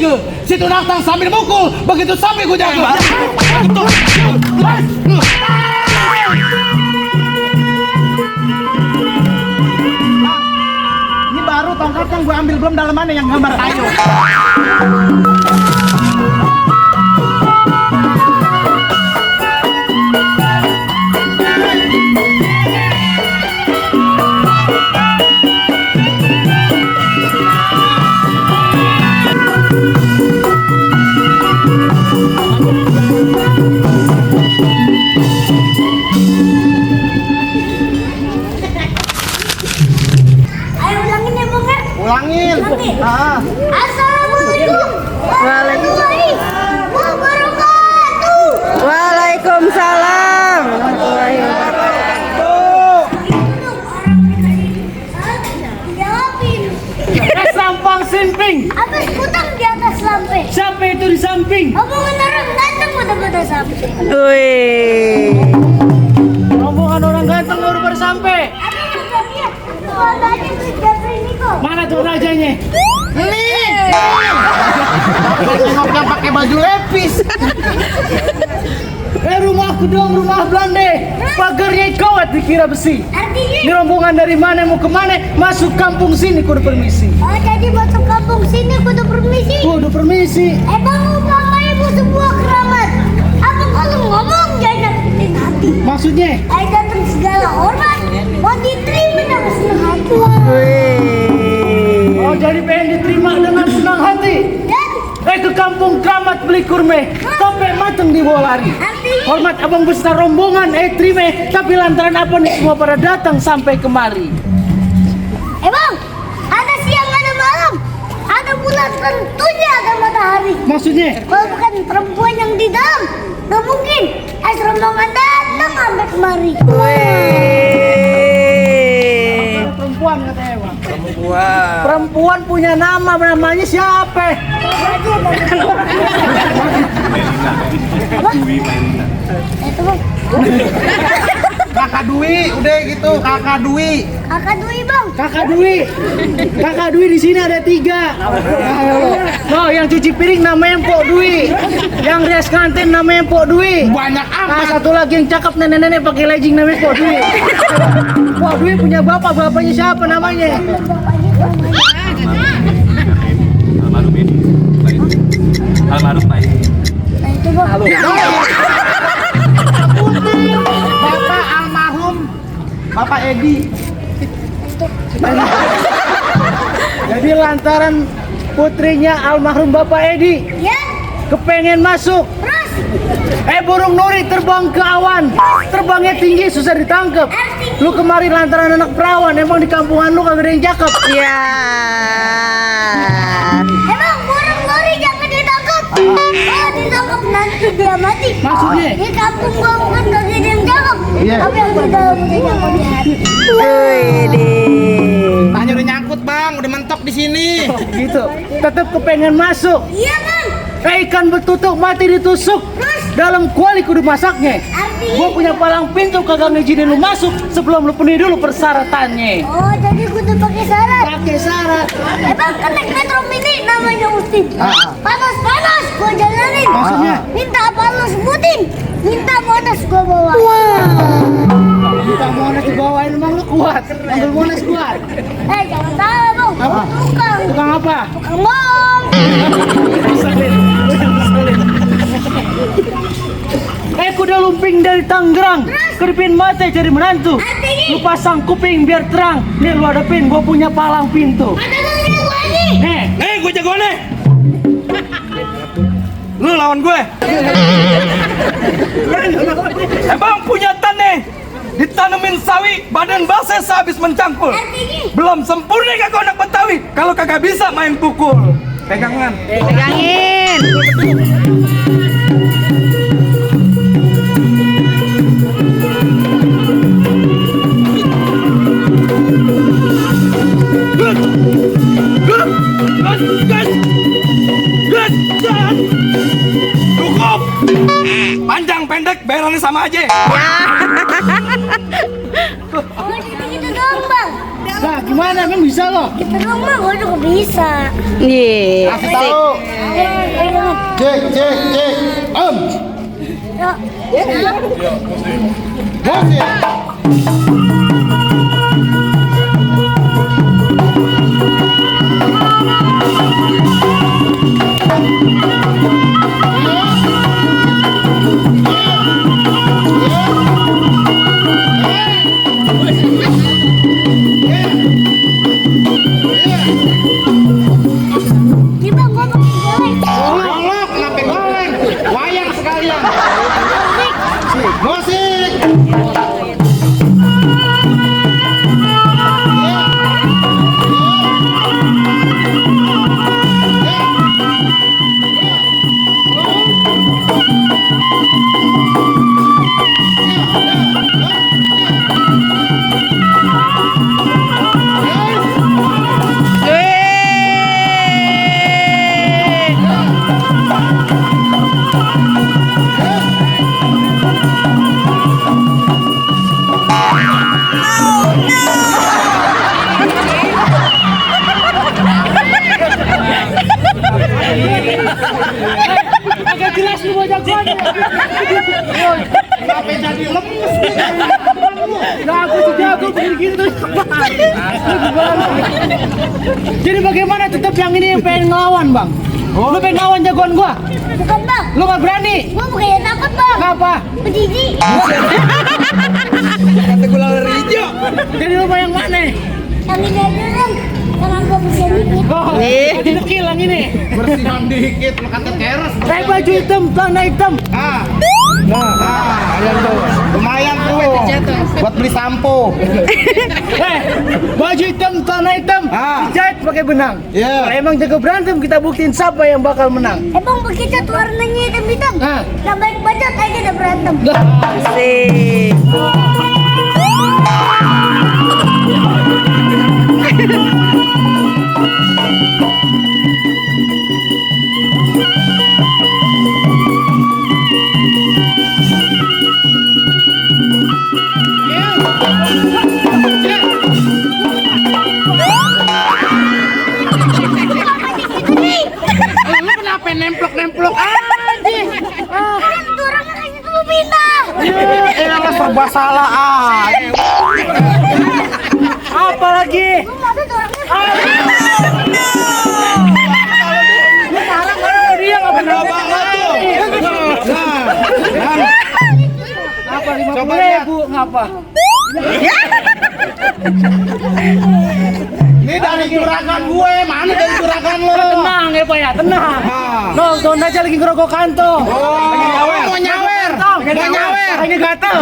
tiga. Situ datang sambil mukul, begitu sampai gue jaga. Ini baru tongkat yang gue ambil, belum dalamannya yang gambar kayu. Ayo ulangin ya Bang. Ulangin. Assalamualaikum warahmatullahi wabarakatuh. Waalaikumsalam warahmatullahi wabarakatuh. Jawabin. Sampang simping. Apa sekutang di atas lampe? Siapa itu di samping? Omongan orang ganteng pada sampai. Wih. Rombongan orang ganteng baru pada sampai. Apa yang lihat? Soalnya tuh Jeffrey Nico. Mana tuh rajanya? Ini. Tengoknya pakai baju lepis. Rumahku dong, rumah Belanda. Pagarnya kawat dikira besi. Ini Artinya? rombongan dari mana mau kemana? Masuk kampung sini kudu permisi. Oh jadi masuk kampung sini kudu permisi. Kudu permisi. Bang umpama ibu sebuah keramat. Apa kalau ngomong jangan bikin hati. Maksudnya? Datang segala hormat. Mau diterima dengan senang hati. Wih. Oh jadi pengen diterima dengan senang hati. Dan Ke kampung keramat beli kurme. Sampai mateng dibawa lari. artinya Hormat abang besar rombongan terima. Tapi lantaran apa nih semua pada datang sampai kemari? Bang, ada siang ada malam. Ada bulan tentunya ada matahari. Maksudnya? Kalau bukan perempuan yang di dalam, nggak mungkin rombongan datang sampai kemari. Wih. Perempuan katanya bang. Perempuan. Perempuan punya nama, namanya siapa? Itu bang, Kakak Dwi, udah gitu, Kakak Dwi. kakak Dwi bang. Kakak Dwi. Kakak Dwi di sini ada 3. Oh, yang cuci piring namanya Mpok Dwi. Yang rias kantin namanya Mpok Dwi. Banyak amat. Nah, satu lagi yang cakep nenek-nenek pakai legging namanya Mpok Dwi. Mpok Dwi punya bapak, bapaknya siapa namanya? Almarhum ini. Almarhum baik. Nah itu bang. Bapak almarhum Bapak Edi. Jadi lantaran putrinya almarhum Bapak Edi Ya, kepengen masuk. terus Burung nuri terbang ke awan. Terbangnya tinggi susah ditangkap. Lu kemarin lantaran anak perawan, emang di kampungan lu kagak ada yang cakep. Ya. emang burung lori jangan ditangkap. Kalau ditangkap nanti dia mati. Maksudnya? Di kampung gua bukan gak ada yang cakep. Iya. Tapi yang di dalam itu jangan dihati. Wih. Tanya udah nyangkut bang, udah mentok di sini. Gitu. Tetap kepengen masuk. Iya bang. Ikan bertutuk mati ditusuk. Dalam kuali kudu masaknya. Artinya. Gua punya palang pintu kagak ngizinin lu masuk sebelum lu penuhi dulu persyaratannya. Oh jadi kudu pakai syarat. Pakai syarat. Bang kan naik metro mini namanya Ustin. Panas gua jalanin. Maksudnya? Minta apa lu sebutin. Minta bonus gua bawa. Kita Monas dibawain emang lu kuat. Ambil Monas kuat. Jangan salah bang. Apa? Tukang. Tukang apa? Tukang bom. Kuda lumping dari Tangerang. Kedipin mata cari menantu. Artinya. Lu pasang kuping biar terang. Nih lu hadapin, gua punya palang pintu. Ada bang gua ini. Gue jago nih. Lu lawan gue. Emang punya tanah ditanemin sawi, badan basah sehabis mencangkul. Artinya. Belum sempurna kagak anak Betawi. Kalau kagak bisa main pukul. Pegangan. Pegangin. Cukup. Panjang pendek bayarannya sama aja. Oh jadi gitu doang bang. Nah, gimana? Emang bisa loh? Kita rumah gue juga bisa. Iya. Kasih Asik. tahu. Cek, cek, cek. Musik. Kita mau golek. Golok, kenapa goleng? Wayang sekalian. Musik. Wih. Agak jelas lu mau jagoannya. Kenapa jadi lemes? Nah, aku tuh jago begini-gini terus. Jadi bagaimana tetap yang ini yang pengen ngelawan, Bang? Lu pengen ngelawan jagoan gua? Bukan bang. Lu gak berani? Gue bukannya takut bang. Kenapa? Berdiri. Kata gula hijau. Jadi lu mau yang mana? Yang ini aja bang. Karena gue bisa dikit. Oh, jadi dekil yang ini. Bersihan dikit, lu kata keres. Kayak baju hitam, celana hitam. Kalian tuh. Lumayan tuh. Buat beli sampo. Baju hitam, celana hitam. Dijahit pakai benang. Iya. Kalau emang jago berantem, kita buktiin siapa yang bakal menang. Emang begitu tuh warnanya hitam-hitam. Nah baik bacot aja udah berantem. Asik. Lu kenapa nemplok-nemplok aja? Kan tuh orangnya kayak gitu pindah. Elah serba salah Apa lagi? Gue mau tuh orangnya. Lu salah kan dia nggak benar banget tuh. Apa 50.000 ngapa? Ini dari juragan gue, mana dari juragan lo? Tenang ya Pak ya, tenang. Nonton aja lagi ngerogokan tuh. Mau nyawer. Mau nyawer. Ini gatel.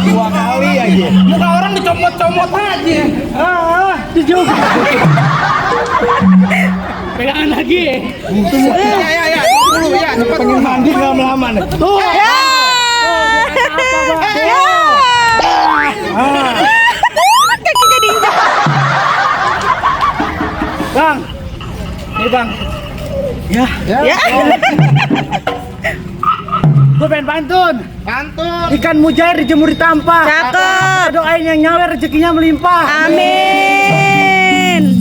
Dua kali aja. Muka orang dicomot-comot aja. Jujur. Pegangan lagi. Ya. Dulu ya, cepat. Pengen mandi lama-lama nih. Tuh. Ya. Kaki jadi injak. Bang. Nih Bang. Ya. Gue pengen pantun. Pantun. Ikan mujair dijemur di tampah. Cakep. Doain yang nyawer rezekinya melimpah. Amin.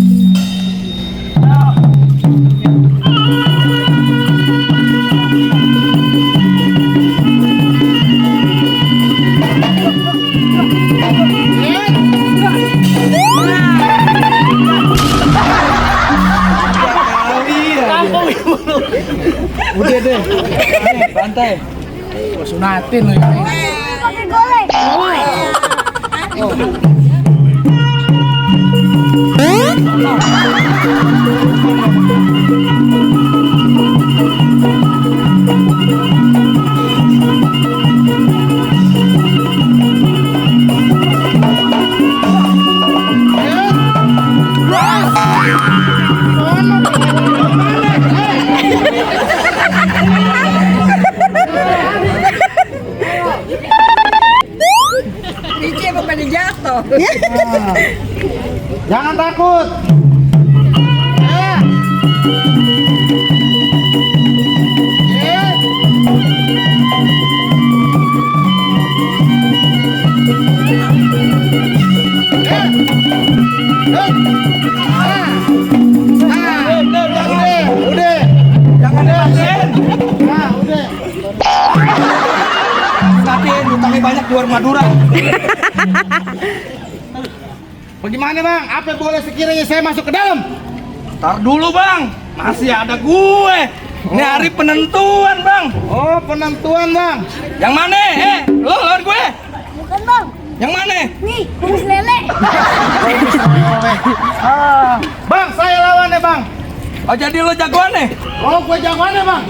Kampung santai. Sunatin lo ini. Pakai golek. Jangan takut. Udah. Jangan dimatiin. Nah, udah. Nanti utangnya banyak keluar Madura. Bagaimana bang? Apa boleh sekiranya saya masuk ke dalam? Ntar dulu bang, masih ada gue. Ini hari penentuan bang. Oh, penentuan bang. Yang mana? Lo lawan gue. Bukan bang. Yang mana? Nih, kumis lele. Bang, saya lawannya bang. Oh jadi lo jagoan nih? Oh, gue jagoannya bang.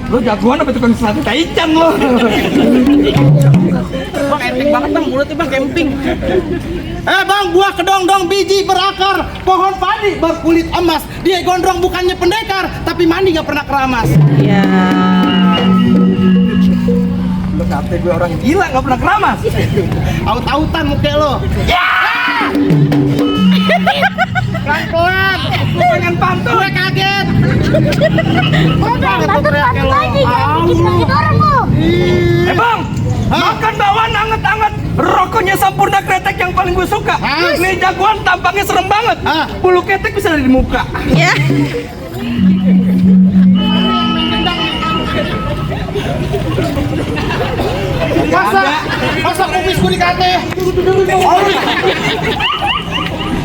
Lo jagoan apa tukang sate taichan lo? Bang epic banget bang, mulutnya bang camping. Bang, buah kedong-dong biji berakar pohon padi berkulit emas. Dia gondrong bukannya pendekar, tapi mandi gak pernah keramas. Ya. Lo kata gue orang gila gak pernah keramas. Aut-autan muka lo. Pelan-pelan. Gue pengen pantun. Gue kaget. Bang, bantu lagi. Jangan dikit orang lo. Bang, makan bawaan anget-anget. Rokoknya Sampurna Kretek yang paling gue suka. Ini jagoan tampangnya serem banget. Bulu ketek bisa ada di muka. Ya. Masa kumis gue dikate.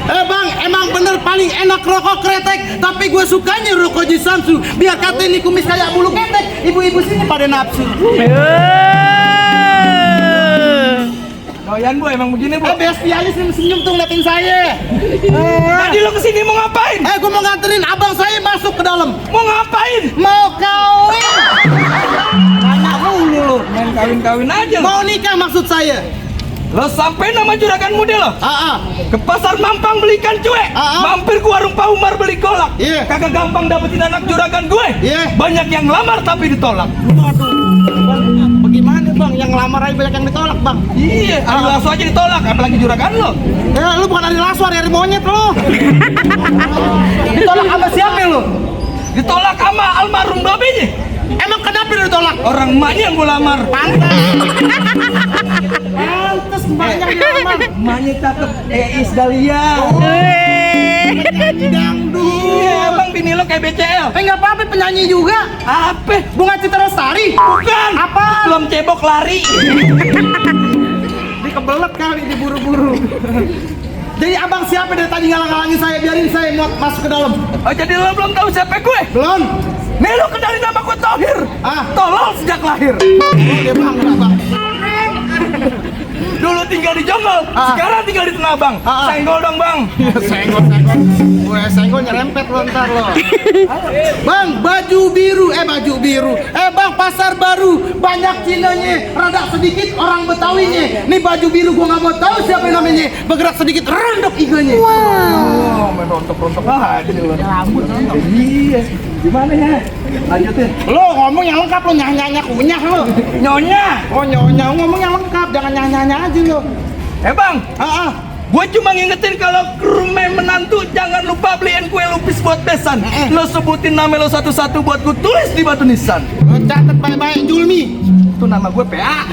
Bang, emang bener paling enak rokok kretek, tapi gue sukanya rokok di Samsu. Biar kata ini kumis kayak bulu ketek, ibu-ibu sini pada nafsu. Doyan bu, emang begini bu. Besti aja senyum tuh ngeliatin saya. Tadi lo kesini mau ngapain? Gue mau nganterin abang saya masuk ke dalam. Mau ngapain? Mau kawin. Anak mulu lo, main kawin-kawin aja lo. Mau nikah maksud saya. Lo sampai nama juragan muda lo? Ke pasar Mampang beli ikan cuek. Mampir ke warung Pak Umar beli kolak. Iya. Kagak gampang dapetin anak juragan gue. Iya. Banyak yang lamar tapi ditolak. Bagaimana bang? Yang ngelamar aja banyak yang ditolak bang. Iya, Ari Lasso aja ditolak, apalagi juragan lo. Lu bukan Ari Lasso, Ari monyet lu. Ditolak sama siapa lo? Ditolak sama almarhum babenya. Emang kenapa lu ditolak? Orang emaknya yang gue lamar. Pantes banyak yang ngelamar. Emaknya cakep, Eis Dahlia. Dangdut. Iya, bang bini lo kayak BCL. Nggak apa-apa, penyanyi juga. Apa? Bunga Citra Lestari. Bukan. Apa? Belum cebok lari. Dikebelet kali, diburu-buru. Jadi abang siapa dari tadi ngalang-ngalangin saya? Biarin saya mau masuk ke dalam. Oh jadi lo belum tahu siapa gue? Belum. Nih lo kenalin nama gue Thohir. Tolol sejak lahir. Oke bang, bang. Dulu tinggal di Jonggol, sekarang tinggal di Tanah Abang. Senggol dong bang. Senggol. Gue senggol nyerempet lo ntar lo. Bang, baju biru. Bang, pasar baru. Banyak Cinanya, rada sedikit orang Betawinya. Nih baju biru gue nggak mau tahu siapa yang namanya. Bergerak sedikit, rendok iganya. Oh, main rontok-rontok aja lo. Rambut rontok. Iya. Gimana ya? Lanjutin. Lo ngomong yang lengkap, lo nyanya kunyah lo. Nyonya. Oh nyonya, ngomong yang lengkap, jangan nyanya aja lo. Bang. Gue cuma ngingetin kalau ke rumah menantu jangan lupa beliin kue lupis buat besan. Lo sebutin nama lo satu-satu buat gue tulis di batu nisan. Lo catat baik-baik, Julmi. Itu nama gue PA.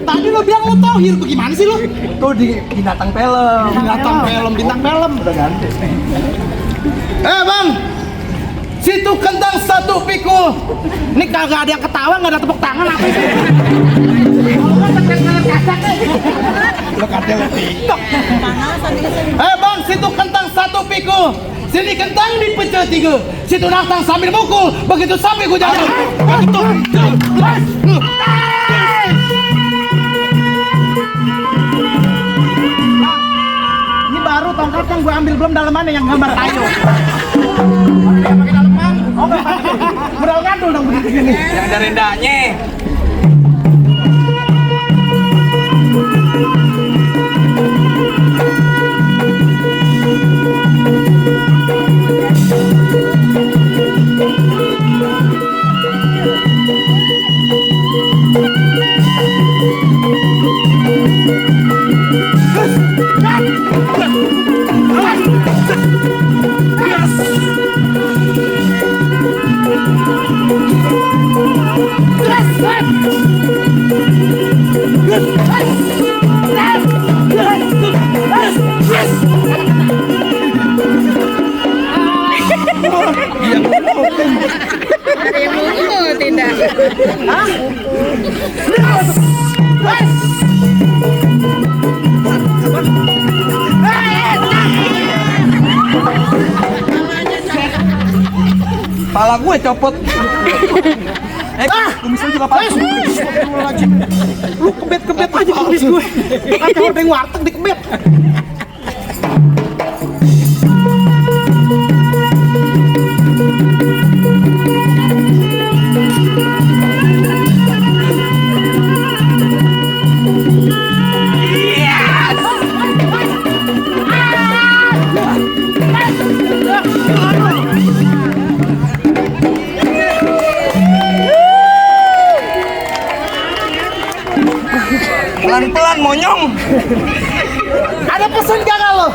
Tadi lo bilang lo Thohir, bagaimana sih lo? Itu di binatang film. Bintang film. Udah ganti. Bang, situ kentang satu pikul. Ini kagak ada yang ketawa, nggak ada tepuk tangan apa sih? Lo kata lo TikTok. Bang, situ kentang satu pikul. Sini kentang dipecah 3. Situ datang sambil mukul. Begitu sampai gua jatuh. Ini baru tongkat yang gue ambil belum dalamannya yang gambar kayu. Pakai dalaman. Oh enggak pakai. Modal ngandul dong begitu gini. Yang ada rendahnya. Ada yang mau tidak? Pala gue copot. Kumisnya juga pas. Lu kebet-kebet aja kumis gue. Kata orang warteg dikebet. Pelan-pelan monyong. Ada pesan gak lo?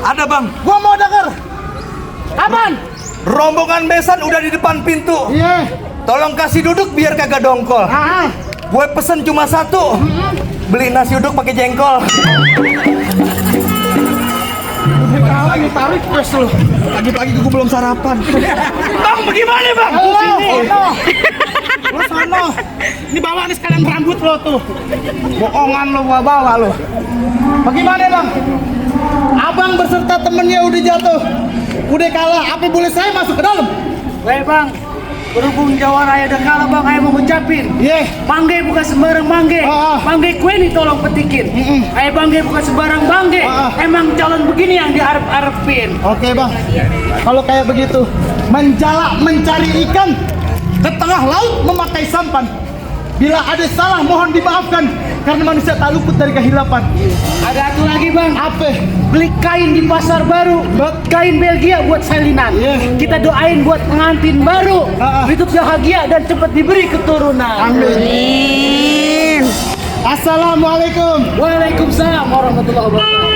Ada bang. Gua mau denger. Apaan? Rombongan besan udah di depan pintu. Iya. Tolong kasih duduk biar kagak dongkol. Gue pesen cuma 1. Beli nasi uduk pakai jengkol. Kali tarik pes lo. Pagi-pagi gue belum sarapan. Bang, bagaimana bang? Lo sono. Ini bawa nih sekalian rambut lo tuh. Bohongan lo gua bawa lo. Bagaimana bang? Abang berserta temennya udah jatuh. Udah kalah. Apa boleh saya masuk ke dalam? Baik bang, berhubung Jawa Raya udah kalah bang, saya mau ngucapin. Iya. Mangge bukan sembarang mangge. Mangge kue nih tolong petikin. Kayak bangge bukan sembarang bangge. Emang calon begini yang diarep-arepin. Oke bang. Kalau kayak begitu, menjala mencari ikan ke tengah laut memakai sampan. Bila ada salah mohon dimaafkan karena manusia tak luput dari kehilapan. Ada satu lagi bang, Apa? beli kain di pasar baru, kain Belgia buat salinan. Kita doain buat pengantin baru, hidup bahagia dan cepat diberi keturunan. Amin. Assalamualaikum. Waalaikumsalam warahmatullahi wabarakatuh.